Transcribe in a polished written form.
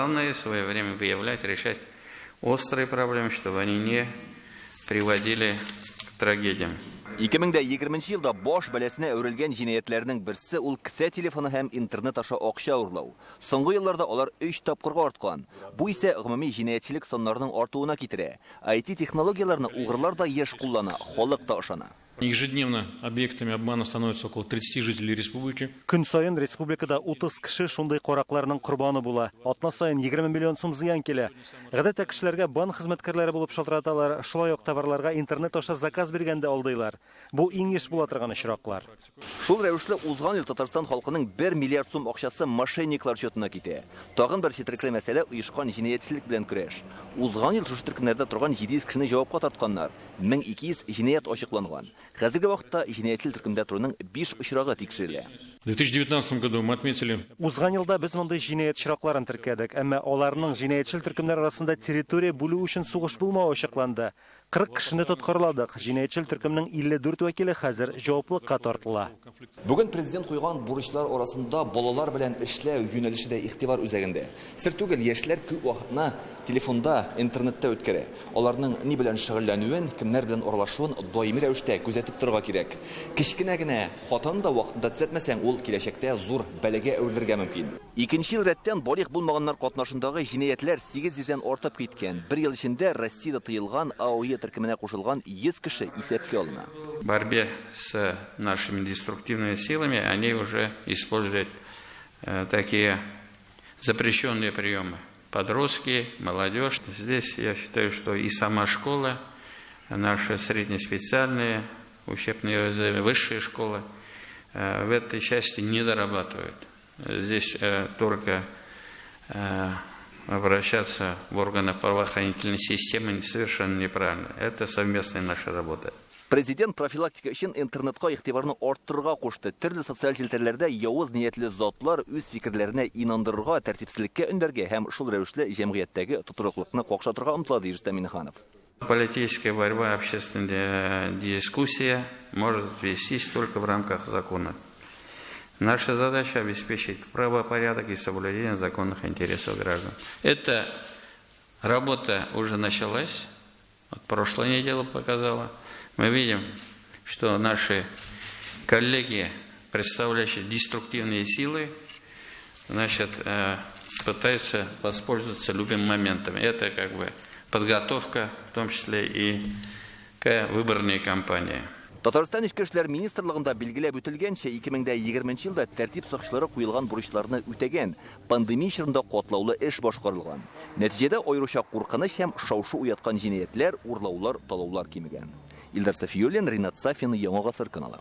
Главное своевременно выявлять, решать острые проблемы, чтобы они не приводили к трагедиям. 2020 елда баш бәласенә әверелгән җинаятьләрнең берсе ул кесә телефоны һәм интернет аша акча урлау. Соңгы елларда алар 3 тапкырга арткан. Бу исә гомуми җинаятьчелек саннарының артуына китерә. IT технологияләрне угрылар да еш куллана, халык та ышана. Ежедневно объектами обмана становятся около 30 жителей республики. Көн саен республикада 30 кеше шундый каракларның корбаны була. Атна саен 20 миллион сум зыян килә. Гадәттә кешеләргә банк хезмәткәрләре булып шалтыраталар, шулай ук товарларга интернет аша заказ биргәндә алдыйлар. Бу иң еш була торган очраклар. Шул рәвешле узган ел Татарстан халкының 1 миллиард сум акчасы мошенниклар счетына китә. Тагын бер четерекле мәсьәлә оешкан җинаятьчелек белән көрәш. Узган ел шушы төркемнәрдә торган 700 кешене җавапка тартканнар. 1200 җинаять ачыкланган. Хәзерге вакытта җинаятьчел төркемдә торуның 5 очрагы тикшерелә. В 2019 году мы отметили Узган елда без мондый җинаять очракларын теркәдек, әмма аларның җинаятьчел төркемнәр арасында территория бүлү өчен сугыш булмавы ачыкланды. 40 кешене тоткарладык. Җинаятьчел төркемнең 54 вәкиле хәзер җаваплылыкка тартыла. Бүген президент куйган бурычлар арасында балалар белән эшләү юнәлеше дә игътибар үзәгендә. Сер түгел, яшьләр күп вакытны телефонда, интернетта үткәрә. Аларның ни белән шөгыльләнүен, кемнәр белән аралашуын даими рәвештә күзәтеп торырга кирәк. Кечкенә генә хатаны да вакытында төзәтмәсәң, ул киләчәктә зур бәлагә әверелергә мөмкин. Икенче ел рәттән балигъ булмаганнар катнашындагы җинаятьләр 800дән артып киткән. Бер ел эчендә Россиядә тыелган АОЕ төркеменә кушылган 100 кеше исәпкә алына. В борьбе с нашими деструктивными силами они уже используют такие запрещенные приемы. Подростки, молодежь. Здесь я считаю, что и сама школа, наши среднеспециальные учебные высшие школы в этой части не дорабатывают. Здесь только обращаться в органы правоохранительной системы совершенно неправильно. Это совместная наша работа. Президент профилактика өчен интернетка игътибарны арттырырга кушты. Төрле социаль челтәрләрдә явыз ниятле затлар үз фикерләренә инандырырга, тәртипсезлеккә өндәргә һәм шул рәвешле җәмгыятьтәге тотрыклылыкны какшатырга омтыла, ди Рөстәм Миңнеханов. Политическая борьба, общественная дискуссия может вестись только в рамках закона. Наша задача обеспечить правопорядок и соблюдение законных интересов граждан. Эта работа уже началась, вот прошлая неделя показала. Мы видим, что наши коллеги, представляющие деструктивные силы, значит, пытаются воспользоваться любым моментом. Это как бы подготовка, в том числе и к выборной кампании. Татарстан Эчке эшләр министрлыгында билгеләп үтелгәнчә, 2020 елда тәртип сакчылары куелган бурычларны үтәгән, пандемия чорында катлаулы эш башкарылган. Нәтиҗәдә аеруча куркыныч һәм шау-шу уяткан җинаятьләр, урлаулар, талаулар кимегән. Илдар Сафиуллин, Ринат Сафин, Яңа Гасыр каналы.